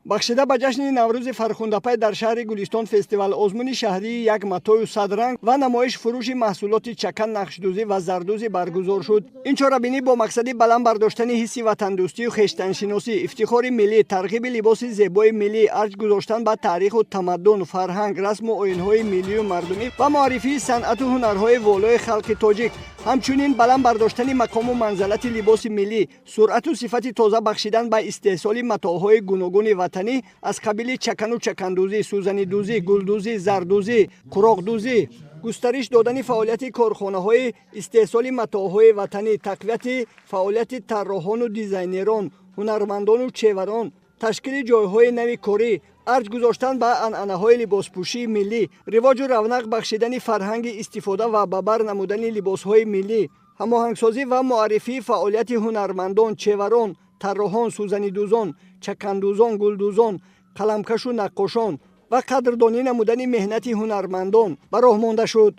Бахшида ба ҷашни Наврӯзи фархундапай дар шаҳри Гулистон фестивал озмуни шаҳрии «Як матою сад ранг» ва намоиш фурӯши маҳсулоти чакан, нақшдӯзӣ ва зардӯзӣ баргузор шуд. Ин чорабинӣ бо мақсади баланд бардоштани ҳисси ватандӯстию хештаншиносӣ, ифтихори миллӣ, тарғиби либоси зебои миллӣ, арҷ гузоштан ба таъриху тамаддун, фарҳанг, расму оинҳои миллию мардумӣ ва муаррифии санъату ҳунарҳои волои халқи тоҷик, ҳамчунин баланд бардоштани мақому манзалати либоси миллӣ, суръату сифати тоза бахшидан ба истеҳсоли матоъҳои гуногуни ватанӣ аз қабили чакану чакандӯзӣ, сӯзанидӯзӣ, гулдӯзӣ, зардӯзӣ, қуроқдӯзӣ, густариш додани фаъолияти корхонаҳои истеҳсоли матоъҳои ватанӣ, тақвияти фаъолияти тарроҳону дизайнерон, ҳунармандону чеварон, ташкили ҷойҳои нави корӣ, арҷ гузоштан ба анъанаҳои либоспӯшии миллӣ, ривоҷу равнақ бахшидани фарҳанги истифода ва ба бар намудани либосҳои миллӣ, ҳамоҳангсозӣ ва муаррифии фаъолияти ҳунармандон, чеварон, тарроҳон, сӯзанидӯзон, чакандӯзон, гулдӯзон, қаламкашу наққошон ва қадрдонӣ намудани меҳнати ҳунармандон ба роҳ монда шуд.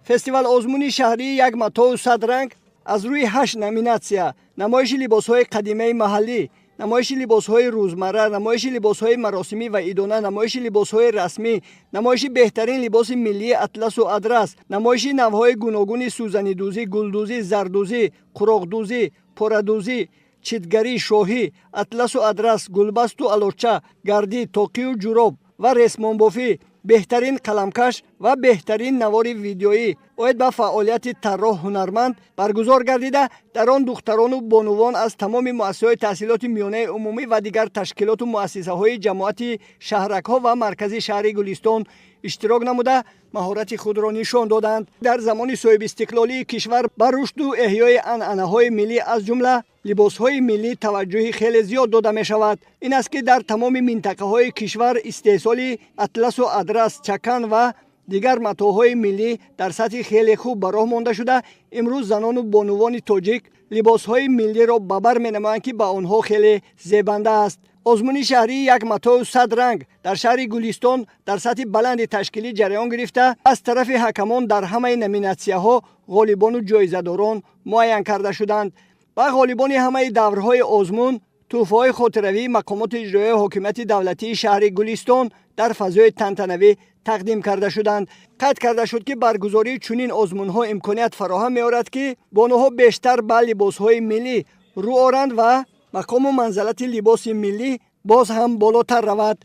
Фестивал озмуни шаҳрии «Як матоу сад ранг» аз рӯи ҳашт номинатсия: намоиши либосҳои қадимаи маҳаллӣ, намоиши либосҳои рӯзмарра, намоиши либосҳои маросимӣ ва идона, намоиши либосҳои расмӣ, намоиши беҳтарин либоси миллии атласу адрас, намоиши навъҳои гуногуни сӯзанидӯзӣ, гулдӯзӣ, зардӯзӣ, қуроқдӯзӣ, порадӯзӣ, читгарии шоҳӣ, атласу адрас, гулбасту алоча, гардӣ, тоқию ҷуроб ва ресмонбофӣ, беҳтарин қаламкаш ва беҳтарин навори видеоӣ оид ба фаъолияти тарроҳ ҳунарманд баргузор гардида, дар он духтарону бонувон аз тамоми муассисаҳои таҳсилоти миёнаи умумӣ ва дигар ташкилоту муассисаҳои ҷамоати шаҳракҳо ва маркази шаҳри Гулистон иштирок намуда, маҳорати худро нишон доданд. Дар замони соҳибистиқлолии кишвар ба рушду эҳёи анъанаҳои миллӣ, аз ҷумла либосҳои миллӣ, таваҷҷӯҳи хеле зиёд дода мешавад. Ин аст, ки дар тамоми минтақаҳои кишвар истеҳсоли атласу адрас, чакан ва дигар матоъҳои миллӣ дар сатҳи хеле хуб ба роҳ монда шуда, имрӯз занону бонувони тоҷик либосҳои миллиро ба бар менамоянд, ки ба онҳо хеле зебанда аст. Озмуни шаҳрии «Як матоу сад ранг» дар шаҳри Гулистон дар сатҳи баланди ташкилӣ ҷараён гирифта, аз тарафи ҳакамон дар ҳамаи номинатсияҳо ғолибону ҷоизадорон муайян карда шуданд ва ғолибони ҳамаи даврҳои озмун тӯҳфаҳои хотиравии мақомоти иҷроияи ҳокимияти давлатии шаҳри Гулистон дар фазои тантанавӣ тақдим карда шуданд. Қайд карда шуд, ки баргузории чунин озмунҳо имконият фароҳам меорад, ки бонуҳо бештар ба либосҳои миллӣ рӯ оранд ва мақому манзалати либоси миллӣ боз ҳам болотар равад.